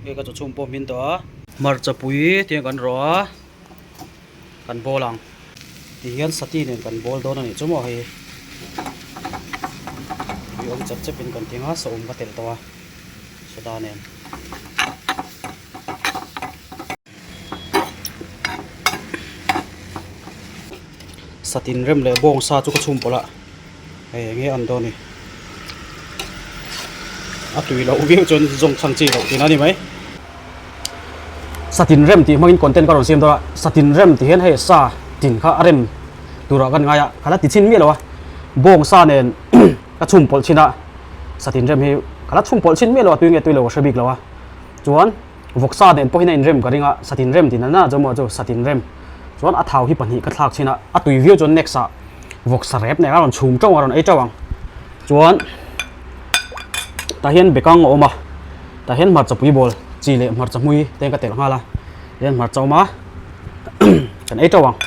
Hei ka chawchhum pawh hmin tawh a. Hmarcha pui tiang kan rawh a, kan bawl ang. Tihian sati nen kan bawl dawn a nih chu maw hei. Tui awm chep chep in kan ti ang a, saum ka telh tawh a, soda nen. Satin rem leh bawng sa chu ka chhum pawlh a hei eng nge an dawn ni a tui loh viau chuan zawng chhang chi loh tihna a ni mai satin rem tih hmangin content ka rawn siam dawn a satin rem tih hian hei sa tin kha a rem turah kan ngai a ka la ti chhin miah lo a bawng sa nen ka chhum pawlh chhin a satin rem hi ka la chhum pawlh chhin miah lo a tui nge tui lo ka hre bik lo a chuan. Vawksa nen pawhin a inrem ka ring a, satin rem tih nana chu maw chu satin rem chuan a thau hi pahnih ka thlak chhin a, a tui viau chuan next ah vawksa rep nen a rawn chhum teuh ang a rawn ei teuh ang chuan tah hian bekang a awm a tah hian hmarcha pui bawl chi leh hmarcha hmui te ka telh nghal a tihian hmarcha awm a kan ei teuh ang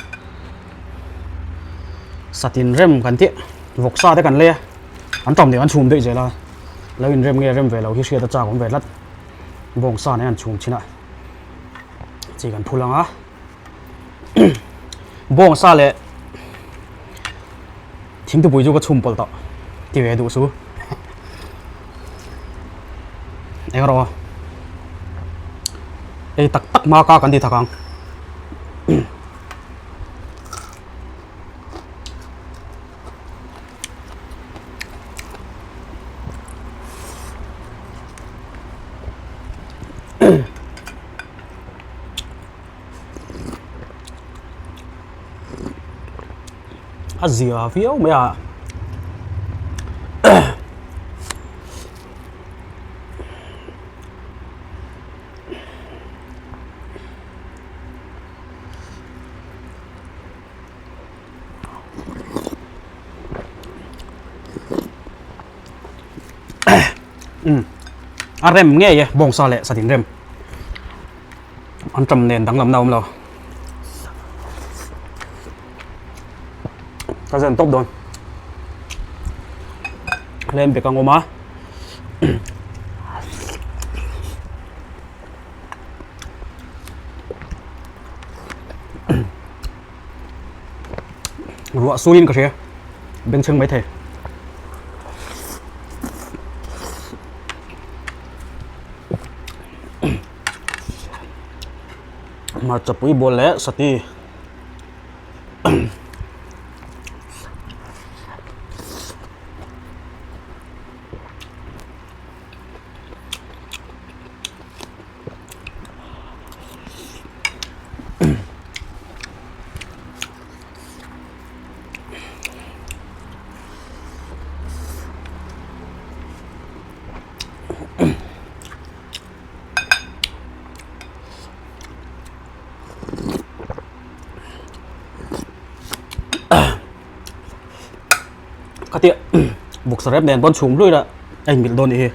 satin rem kan tih vawksa te kan lei a an tam nen an chhum daih zel a lo inrem nge rem ve lo hi hriat a chak awm ve tlat. Bawngsa nen an chhung chin a chi kan phul ang a bawngsa leh thingtupui chu ka chhum pawlh tawh ti ve duh su eng rawh ei tak tak hma ka kan ti thak ang. A zia viau mai a. A rem ngei e bawngsa leh satin rem an tam nen danglam na awm lo ka zen tawp dawn hlem bek ang awm a. Ruah suiin ka hria bengchheng mai thei. Hmarcha pui bawl leh sati. Khatia bawksa rep nen pawn chhum hlui la a inmilh dawn nih hi.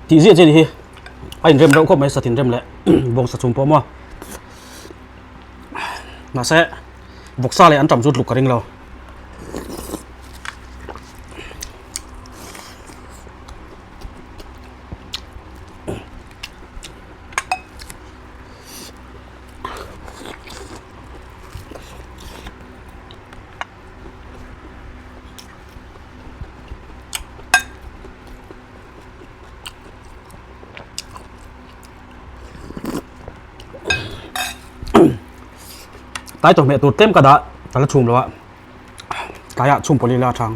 Tih ziah chian hi a inrem reuh khawp mai satin rem leh bawngsa chhum pawh maw mahse vawksa leh an tam chu tluk ka ring lo. Tlai chawhmeh tur tlem ka dah ka la chhum lo a, tlaiah chhum pawlh ila a thang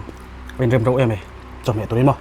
a inrem reuh em e chawhmeh turin maw.